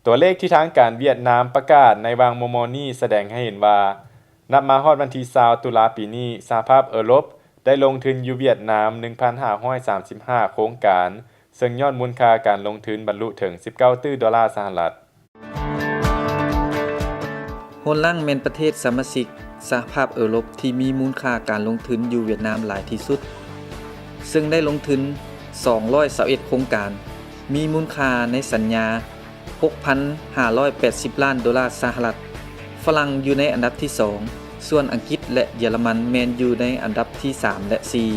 ຕົວເລກທີ່ທາງການຫວຽດນາມປະກາດໃນຫວ່າງມໍ່ໆນີ້ ສະແດງໃຫ້ເຫັນວ່າ ນັບມາຮອດວັນທີຊາວ ຕຸລາປີນີ້, ສະຫະພາບເອີຣົບໄດ້ລົງທຶນຢູ່ຫວຽດນາມ ໜຶ່ງພັນຫ້າຮ້ອຍສາມສິບຫ້າໂຄງການ, ເຊິ່ງຍອດມູນຄ່າການລົງທຶນບັນລຸເຖິງ ສິບເກົ້າຕື້ໂດລາສະຫະລັດ. ໂຮລລັງແມ່ນປະເທດສະມາຊິກສະຫະພາບເອີຣົບທີ່ມີມູນຄ່າການລົງທຶນຢູ່ຫວຽດນາມຫຼາຍທີ່ສຸດ, ເຊິ່ງໄດ້ລົງທຶນ ສອງຮ້ອຍຊາວເອັດໂຄງການ, ມີມູນຄ່າໃນສັນຍາ ຫົກພັນຫ້າຮ້ອຍແປດສິບລ້ານໂດລາສະຫະລັດ, ຝຣັ່ງຢູ່ໃນອັນດັບທີສອງ, ສ່ວນອັງກິດ ແລະ ເຢຍລະມັນແມ່ນຢູ່ໃນອັນດັບທີສາມ ແລະ ສີ່.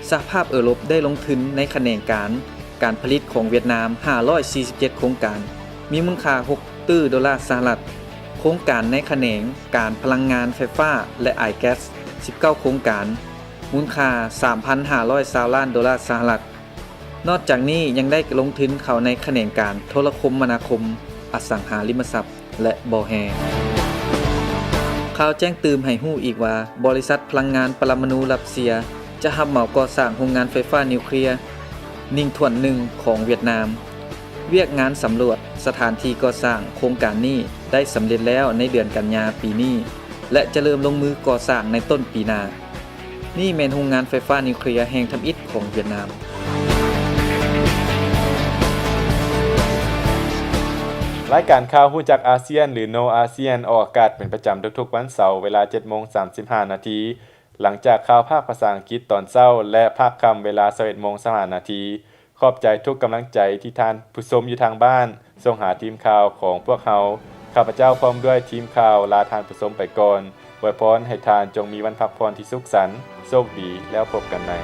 ສະຫະພາບເອີຣົບໄດ້ລົງທຶນໃນຂະແໜງການ ການຜະລິດຂອງຫວຽດນາມ ຫ້າຮ້ອຍສີ່ສິບເຈັດໂຄງການ, ມີມູນຄ່າ ຫົກຕື້ໂດລາສະຫະລັດ, ໂຄງການໃນຂະແໜງການພະລັງງານໄຟຟ້າ ແລະ ອາຍແກັສ ສິບເກົ້າໂຄງການ, ມູນຄ່າ ສາມພັນຫ້າຮ້ອຍຊາວລ້ານໂດລາສະຫະລັດ. ນອກຈາກນີ້ຍັງໄດ້ລົງທຶນເຂົ້າໃນຂະແໜງການໂທລະຄົມມະນາຄົມ, ອະສັງຫາລິມະຊັບ ແລະ ບໍ່ແຮ່. ຂ່າວແຈ້ງຕື່ມໃຫ້ຮູ້ອີກວ່າ, ບໍລິສັດພະລັງງານປະລະມະນູຣັດເຊຍ ຈະຮັບເໝົາກໍ່ສ້າງໂຮງງານໄຟຟ້ານິວເຄລຍ ໜິ່ງຖ້ວນໜຶ່ງຂອງຫວຽດນາມ. ວຽກງານສຳຫຼວດສະຖານທີ່ກໍ່ສ້າງໂຄງການນີ້ໄດ້ສຳເລັດແລ້ວໃນເດືອນກັນຍາປີນີ້ ແລະ ຈະເລີ່ມລົງມືກໍ່ສ້າງໃນຕົ້ນປີໜ້າ. ນີ້ແມ່ນໂຮງງານໄຟຟ້ານິວເຄລຍແຫ່ງທຳອິດຂອງຫວຽດນາມ. ລາຍການຂ່າວຮູ້ຈັກອາຊຽນ ຫຼື Know ASEAN ອອກອາກາດເປັນປະຈຳທຸກໆວັນເສົາ ເວລາ ເຈັດໂມງສາມສິບຫ້ານາທີ, ຫຼັງຈາກຂ່າວພາກພາສາອັງກິດຕອນເຊົ້າ ແລະ ພາກຄ່ຳ ເວລາ ຊາວເອັດໂມງຊາວຫ້ານາທີ. ຂອບໃຈທຸກກຳລັງໃຈທີ່ທ່ານຜູ້ຊົມຢູ່ທາງບ້ານສົ່ງຫາທີມຂ່າວຂອງພວກເຮົາ. ຂ້າພະເຈົ້າພ້ອມດ້ວຍທີມຂ່າວລາທ່ານຜູ້ຊົມໄປກ່ອນ. ອວຍພອນໃຫ້ທ່ານຈົ່ງມີວັນພັກຜ່ອນທີ່ສຸກສັນ, ໂຊກດີ, ແລ້ວພົບກັນໃໝ່.